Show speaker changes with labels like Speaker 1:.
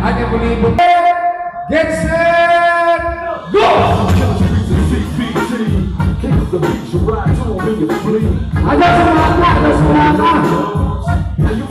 Speaker 1: Anya mulibot. Get set, go!
Speaker 2: CPT. King of the beach, you ride to 'em and you flee.
Speaker 1: Ada sa mga, ada sa mga.
Speaker 2: Now you